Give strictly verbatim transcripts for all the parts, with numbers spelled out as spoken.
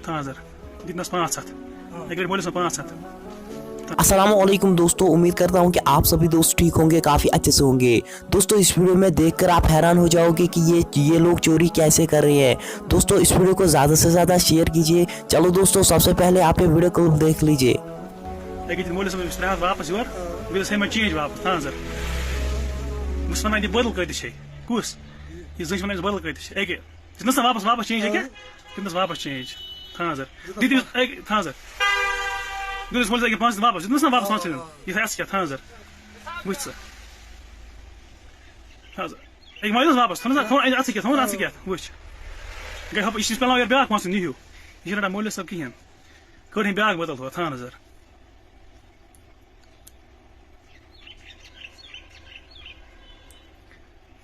ہاں سر، دِتنَس پانٛژھ ہَتھ۔ اَکہِ لَٹہِ مٲلِس منٛز پانٛژھ ہَتھ۔ السلام علیکم دوستو، امید کرتا ہوں کہ آپ سبھی دوست ٹھیک ہوں گے، کافی اچھے سے ہوں گے۔ دوستو، اس ویڈیو میں دیکھ کر آپ حیران ہو جاؤ گے کہ یہ یہ لوگ چوری کیسے کر رہے ہیں۔ دوستو، اس ویڈیو کو زیادہ سے زیادہ شیئر کیجیے۔ چلو دوستو، سب سے پہلے آپ یہ ویڈیو کو دیکھ لیجیے۔ اَکہِ دِتۍ مٲلِس منٛز أمِس ترٛےٚ ہَتھ واپس یورٕ، بیٚیہِ دوٚپُس، "ہے، مےٚ چینج واپس، تھاو حظ زَر۔" بہٕ چھُس وَنان، یہِ بدل کۭتِس چھے؟ کُس؟ یہِ زٔنۍ چھِ وَنان، أمِس بدل کۭتِس چھے؟ اَکہِ، دِتنَس نا واپس، واپس چینج اَکہِ، دِتنَس واپس چینج، تھاو حظ زَر۔ دِتۍ أمِس اَکہِ، تھاو حظ زَر۔ دیُت أمِس مٲلِس اَکہِ پانٛژھ ہَتھ واپس، دیُتنَس نا واپس پانٛژھ ہَتھ۔ یہِ تھاو اَتھ کیٛاہ، تھاو حظ زَر۔ وٕچھ ژٕ۔ تھاو حظ زَر۔ أکۍ مٲلِس واپس، تھاو حظ زَر، تھاو حظ اَتھ کیٛاہ، تھاو حظ اَتھ کیٛاہ، وٕچھ۔ گٔے ہۄپٲرۍ، یہِ چھِ پٮ۪لان یورٕ بیٛاکھ پانٛژھ ہَتھ، یہِ ہیوٗ۔ یہِ چھِنہٕ رَٹان مٲلِس صٲب کِہیٖنۍ۔ کٔڑ أمۍ بیٛاکھ بوتل ہُہ، تھاو نظر۔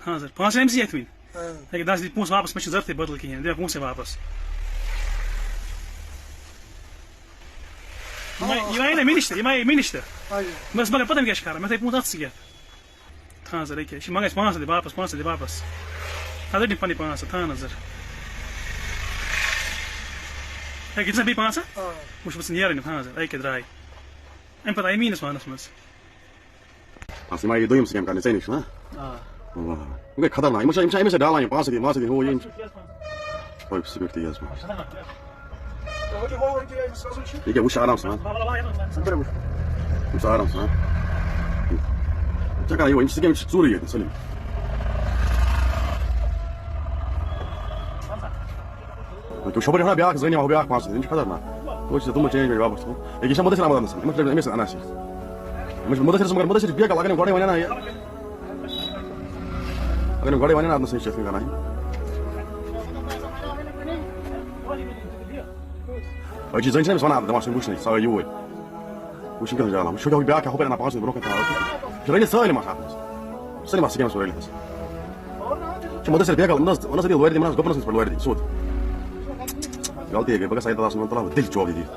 ہاں سر، پانٛژھ أمۍ سٕے یَتھ وٕنہِ۔ اۭں۔ ییٚکیٛاہ دَس دِ پونٛسہٕ واپس، مےٚ چھِنہٕ ضوٚرتھٕے بوتل کِہیٖنۍ، دِ مےٚ پونٛسَے واپس۔ یِم آیہِ، یِم آیہِ نا مےٚ نِش تہِ، یِم آیہِ مےٚ نِش تہِ۔ اچھا۔ مےٚ ٲس مگر پَتہ مےٚ کیٛاہ چھِ کَران، مےٚ تھٲے پونٛسہٕ اَتھسٕے کیٛاہ۔ تھاو سا، ییٚکیٛاہ، یہِ چھِ منٛگان اَسہِ پانٛژھ ہَتھ دِ واپَس، پانٛژھ ہَتھ دِ واپَس۔ اَدٕ دِ پَنٕنۍ پانٛژھ ہَتھ، تھاو نظر۔ ہے، یہِ دِ سا بیٚیہِ پانٛژھ ہَتھ۔ آ۔ وٕچھ، بہٕ ژٕ نیران یِم، تھاو نظر، ییٚکیٛاہ درٛاے۔ اَمہِ پَتہٕ آیہِ میٛٲنِس پانَس منٛز۔ اَصلی ما یہِ دوٚیِم scam کَرنہِ ژےٚ نِش، ہا؟ آ۔ وَللہ۔ یِم گٔے خطرناک، یِمَن چھِ، یِم چھِ أمِس سۭتۍ ڈالان، یِم پانٛژھ ہَتھ دِ، پانٛژھ ہَتھ دِ، ہُہ یہِ، یِم چھِ۔ پٔکۍ سپیٖڈ تیز پَہَن۔ یہِ کیٛاہ، وٕچھ آرام سان۔ وٕچھ آرام سان۔ ژےٚ کَران یہِ، یِم چھِ، یِم چھِ ژوٗرٕے ییٚتہِ، سٲلِم۔ تُہۍ چھِو بیٚیہِ بیٛاکھ زٔنۍ، ہُہ بیٛاکھ پانٛژھ، یِم چھِ خطرناک۔ وٕچھ ژٕ، تِمو چینج وینج واپس تھوٚو۔ ییٚکیٛاہ، یہِ چھا مُدثر احمد اَنان سۭتۍ؟ یِمَن چھِ أمِس اَنان سۭتۍ۔ أمِس چھِ مُدثر، مگر مُدثر چھِ بیکار، اگر أمۍ گۄڈَے وَنہِ نا یہِ۔ اگر أمۍ گۄڈَے وَنہِ نا، اَتھ نَسا چھِ یِتھ کٔنۍ کَران یہِ۔ أڑۍ چھِ زٔنۍ چھِنہٕ أمِس وَنان، دَپان چھِ وٕچھنٕے، سۄ گٔے یوٗرۍ۔ وٕچھ یہِ کیٛاہ چھُ زالان، وٕچھ یہِ بیٛاکھ کیٛاہ ہُپٲرۍ اَنان پانَس سۭتۍ برونٛہہ کَنہِ تھاوان۔ یہِ چھِ رٔلِتھ سٲلِم آسان اَتھ منٛز۔ سٲلِم آسان scamس رٔلِتھ حظ۔ چھِ مُدثر بیکار، مُدثر، مُدثر ییٚلہِ لورِ دِمَن حظ، گُپنَس نِش پٮ۪ٹھ لورِ دِنۍ، سیوٚد۔ غلطی گٔے، بہٕ گژھٕ اَتہِ آسُن، تُلہٕ ہا بہٕ دِلہِ چوب ییٚتہِ۔